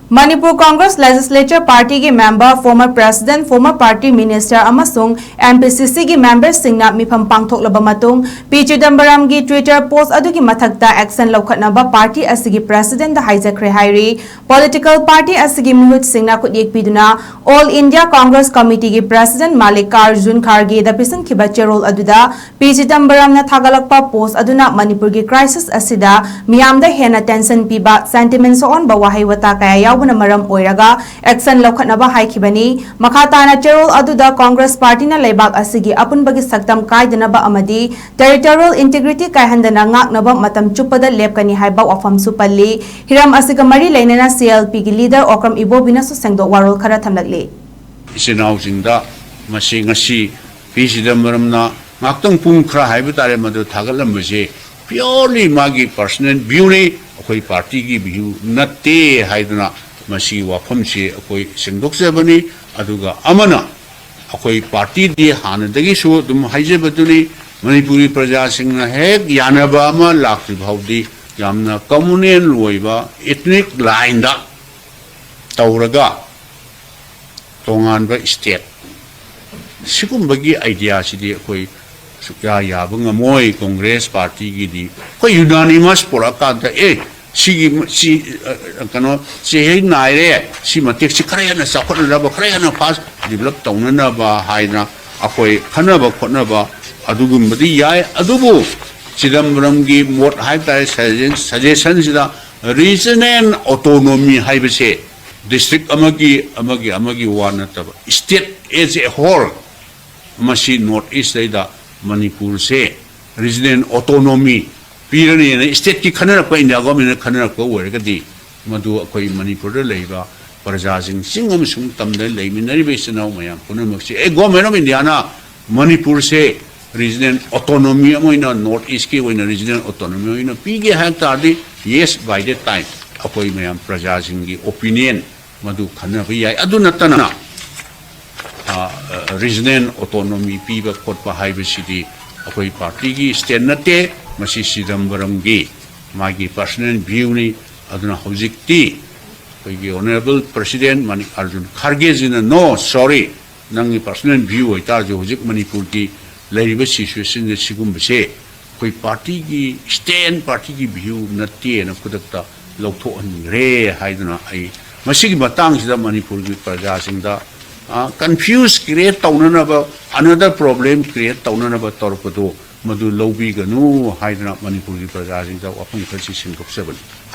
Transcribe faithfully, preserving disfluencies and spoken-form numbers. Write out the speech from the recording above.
ꯃꯅꯤꯄꯨꯔ ꯀꯣꯡꯒ꯭ꯔꯦꯁ ꯂꯦꯖꯤꯁꯂꯦꯆꯔ ꯄꯥꯔꯇꯤꯒꯤ member, former president, former party minister ꯑꯃꯁꯨꯡ M P ꯁꯤ ꯁꯤꯒꯤ ꯃꯦꯝꯕꯔꯁꯤꯡꯅ ꯃꯤꯐꯝ ꯄꯥꯡꯊꯣꯛꯂꯕ ꯃꯇꯨꯡ, ꯄꯤ ꯆꯤꯗꯝꯕꯔꯝꯒꯤ ꯇ꯭ꯋꯤꯇꯔ ꯄꯣꯁ꯭ꯠ ꯑꯗꯨꯒꯤ ꯃꯊꯛꯇ ꯑꯦꯛꯁꯟ ꯂꯧꯈꯠꯅꯕ ꯄꯥꯔꯇꯤ ꯑꯁꯤꯒꯤ ꯄ꯭ꯔꯦꯁꯤꯗꯦꯟꯠꯗ ꯍꯥꯏꯖꯈ꯭ꯔꯦ ꯍꯥꯏꯔꯤ꯫ ꯄꯣꯂꯤꯇꯤꯀꯦꯜ ꯄꯥꯔꯇꯤ ꯑꯁꯤꯒꯤ ꯃꯤꯍꯨꯠꯁꯤꯡꯅ ꯈꯨꯠꯌꯦꯛ ꯄꯤꯗꯨꯅ ꯑꯣꯜ ꯏꯟꯗꯤꯌꯥ ꯀꯣꯡꯒ꯭ꯔꯦꯁ ꯀꯃꯤꯇꯤꯒꯤ ꯄ꯭ꯔꯦꯁꯤꯗꯦꯟꯠ ꯃꯥꯂꯤꯀꯥꯔꯖꯨꯟ ꯈꯥꯔꯒꯦꯗ ꯄꯤꯁꯤꯟꯈꯤꯕ ꯆꯦꯔꯣꯜ ꯑꯗꯨꯗ ꯄꯤ ꯆꯤꯗꯝꯕꯔꯝꯅ ꯊꯥꯒꯠꯂꯛꯄ ꯄꯣꯁ꯭ꯠ ꯑꯗꯨꯅ ꯃꯅꯤꯄꯨꯔꯒꯤ ꯀ꯭ꯔꯥꯏꯁꯤꯁ ꯑꯁꯤꯗ ꯃꯤꯌꯥꯝꯗ ꯍꯦꯟꯅ ꯇꯦꯟꯁꯟ ꯄꯤꯕ, ꯁꯦꯟꯇꯤꯃꯦꯟꯠ ꯁꯣꯛꯍꯟꯕ ꯋꯥꯍꯩ ꯋꯥꯇꯥ ꯀꯌꯥ ꯌꯥꯎꯕꯅ ꯃꯔꯝ ꯑꯣꯏꯔꯒ ꯑꯦꯛꯁꯟ ꯂꯧꯈꯠꯅꯕ ꯍꯥꯏꯈꯤꯕꯅꯤ꯫ ꯃꯈꯥ ꯇꯥꯅ ꯆꯦꯔꯣꯜ ꯑꯗꯨꯗ ꯀꯣꯡꯒ꯭ꯔꯦꯁ ꯄꯥꯔꯇꯤꯅ ꯂꯩꯕꯥꯛ ꯑꯁꯤꯒꯤ ꯑꯄꯨꯟꯕꯒꯤ ꯁꯛꯇꯝ ꯀꯥꯏꯗꯅꯕ ꯑꯃꯗꯤ ꯇꯦꯔꯤꯇꯣꯔꯤꯌꯦꯜ ꯏꯟꯇꯤꯒ꯭ꯔꯤꯇꯤ ꯀꯥꯏꯍꯟꯗꯅ ꯉꯥꯛꯅꯕ ꯃꯇꯝ ꯆꯨꯞꯄꯗ ꯂꯦꯞꯀꯅꯤ ꯍꯥꯏꯕ ꯋꯥꯐꯝꯁꯨ ꯄꯜꯂꯤ꯫ ꯍꯤꯔꯝ ꯑꯁꯤꯒ ꯃꯔꯤ ꯂꯩꯅꯅ ꯁꯤ ꯑꯦꯜ ꯄꯤꯒꯤ ꯂꯤꯗꯔ ꯑꯣꯀ꯭ꯔꯝ ꯏꯕꯣꯕꯤꯅꯁꯨ ꯁꯦꯡꯗꯣꯛ ꯋꯥꯔꯣꯜ ꯈꯔ ꯊꯝꯂꯛꯂꯤ꯫ ꯏꯆꯤꯟ ꯏꯅꯥꯎꯁꯤꯡꯗ ꯃꯁꯤ ꯉꯁꯤ ꯄꯤ ꯆꯤꯗꯝꯕꯔꯝꯅ ꯉꯥꯛꯇꯪ ꯄꯨꯡ ꯈꯔ ꯍꯥꯏꯕ ꯇꯥꯔꯦ ꯃꯗꯨ ꯊꯥꯒꯠꯂꯝꯕꯁꯦ purely ꯃꯥꯒꯤ personal viewꯅꯤ, ꯑꯩꯈꯣꯏ ꯄꯥꯔꯇꯤꯒꯤ view ꯅꯠꯇꯦ ꯍꯥꯏꯗꯨꯅ ꯃꯁꯤꯒꯤ ꯋꯥꯐꯝꯁꯤ ꯑꯩꯈꯣꯏ ꯁꯦꯡꯗꯣꯛꯆꯕꯅꯤ꯫ ꯑꯗꯨꯒ ꯑꯃꯅ ꯑꯩꯈꯣꯏ ꯄꯥꯔꯇꯤꯗꯤ ꯍꯥꯟꯅꯗꯒꯤꯁꯨ ꯑꯗꯨꯝ ꯍꯥꯏꯖꯕꯗꯨꯅꯤ, ꯃꯅꯤꯄꯨꯔꯤ ꯄ꯭ꯔꯖꯥꯁꯤꯡꯅ ꯍꯦꯛ ꯌꯥꯅꯕ ꯑꯃ ꯂꯥꯛꯇ꯭ꯔꯤ ꯐꯥꯎꯗꯤ ꯌꯥꯝꯅ communal ꯑꯣꯏꯕ ethnic lineꯗ ꯇꯧꯔꯒ ꯇꯣꯉꯥꯟꯕ state ꯁꯤꯒꯨꯝꯕꯒꯤ ideaꯁꯤꯗꯤ ꯑꯩꯈꯣꯏ ꯁꯨꯛꯌꯥ ꯌꯥꯕ ꯉꯝꯃꯣꯏ꯫ ꯀꯣꯡꯒ꯭ꯔꯦꯁ ꯄꯥꯔꯇꯤꯒꯤꯗꯤ ꯑꯩꯈꯣꯏ unanimous ꯄꯨꯔꯛꯑꯀꯥꯟꯗ ꯑꯦ ꯁꯤꯒꯤ ꯁꯤ ꯑ, ꯀꯩꯅꯣ ꯆꯦꯍꯩ ꯅꯥꯏꯔꯦ, ꯁꯤ ꯃꯇꯦꯛꯁꯤ ꯈꯔ ꯍꯦꯟꯅ ꯆꯥꯎꯈꯠꯅꯅꯕ, ꯈꯔ ꯍꯦꯟꯅ fast develop ꯇꯧꯅꯅꯕ ꯍꯥꯏꯅ ꯑꯩꯈꯣꯏ ꯈꯟꯅꯕ ꯈꯣꯠꯅꯕ ꯑꯗꯨꯒꯨꯝꯕꯗꯤ ꯌꯥꯏ꯫ ꯑꯗꯨꯕꯨ ꯆꯤꯗꯝꯕꯔꯝꯒꯤ ꯃꯣꯠ ꯍꯥꯏꯕ ꯇꯥꯔꯦ, suggestion, suggestionꯁꯤꯗ regional autonomy ꯍꯥꯏꯕꯁꯦ district ꯑꯃꯒꯤ ꯑꯃꯒꯤ ꯑꯃꯒꯤ ꯋꯥ ꯅꯠꯇꯕ state as a whole ꯃꯁꯤ North Eastꯇꯩꯗ ꯃꯅꯤꯄꯨꯔꯁꯦ regional autonomy ꯄꯤꯔꯅꯤꯅ stateꯀꯤ ꯈꯟꯅꯔꯛꯄ, India governmentꯅ ꯈꯟꯅꯔꯛꯄ ꯑꯣꯏꯔꯒꯗꯤ ꯃꯗꯨ ꯑꯩꯈꯣꯏ ꯃꯅꯤꯄꯨꯔꯗ ꯂꯩꯕ ꯄ꯭ꯔꯖꯥꯁꯤꯡ ꯆꯤꯡ ꯑꯃꯁꯨꯡ ꯇꯝꯗ ꯂꯩꯃꯤꯟꯅꯔꯤꯕ ꯏꯆꯤꯟ ꯏꯅꯥꯎ ꯃꯌꯥꯝ ꯄꯨꯝꯅꯃꯛꯁꯦ ꯑꯦ Government of Indiaꯅ ꯃꯅꯤꯄꯨꯔꯁꯦ regional autonomy ꯑꯃ ꯑꯣꯏꯅ North Eastꯀꯤ ꯑꯣꯏꯅ regional autonomy ꯑꯣꯏꯅ ꯄꯤꯒꯦ ꯍꯥꯏ ꯇꯥꯔꯗꯤ yes, by that time ꯑꯩꯈꯣꯏ ꯃꯌꯥꯝ ꯄ꯭ꯔꯖꯥꯁꯤꯡꯒꯤ opinion ꯃꯗꯨ ꯈꯟꯅꯕ ꯌꯥꯏ꯫ ꯑꯗꯨ ꯅꯠꯇꯅ ꯑ, regional autonomy ꯄꯤꯕ ꯈꯣꯠꯄ ꯍꯥꯏꯕꯁꯤꯗꯤ ꯑꯩꯈꯣꯏ ꯄꯥꯔꯇꯤꯒꯤ stand ꯅꯠꯇꯦ, ꯃꯁꯤ ꯆꯤꯗꯝꯕꯔꯝꯒꯤ ꯃꯥꯒꯤ personal viewꯅꯤ꯫ ꯑꯗꯨꯅ ꯍꯧꯖꯤꯛꯇꯤ ꯑꯩꯈꯣꯏꯒꯤ Honourable President ꯃꯅꯤ ꯑꯔꯖꯨꯟ ꯈꯥꯔꯒꯦꯖꯤꯅ, "No, sorry, ꯅꯪꯒꯤ personal view ꯑꯣꯏꯇꯥꯔꯁꯨ ꯍꯧꯖꯤꯛ ꯃꯅꯤꯄꯨꯔꯒꯤ ꯂꯩꯔꯤꯕ situation ꯁꯤꯒꯨꯝꯕꯁꯦ ꯑꯩꯈꯣꯏ party ꯒꯤ, stand party ꯒꯤ view ꯅꯠꯇꯦꯅ ꯈꯨꯗꯛꯇ ꯂꯧꯊꯣꯛꯍꯟꯈ꯭ꯔꯦ" ꯍꯥꯏꯗꯨꯅ ꯑꯩ ꯃꯁꯤꯒꯤ ꯃꯇꯥꯡꯁꯤꯗ ꯃꯅꯤꯄꯨꯔꯒꯤ ꯄ꯭ꯔꯖꯥꯁꯤꯡꯗ, ꯑ, confuse create ꯇꯧꯅꯅꯕ, another problem create ꯇꯧꯅꯅꯕ ꯇꯧꯔꯛꯄꯗꯣ ꯃꯗꯨ ꯂꯧꯕꯤꯒꯅꯨ ꯍꯥꯏꯗꯨꯅ ꯃꯅꯤꯄꯨꯔꯒꯤ ꯄ꯭ꯔꯖꯥꯁꯤꯡꯗ ꯋꯥꯐꯝ ꯈꯔꯁꯤ ꯁꯦꯡꯗꯣꯛꯆꯕꯅꯤ꯫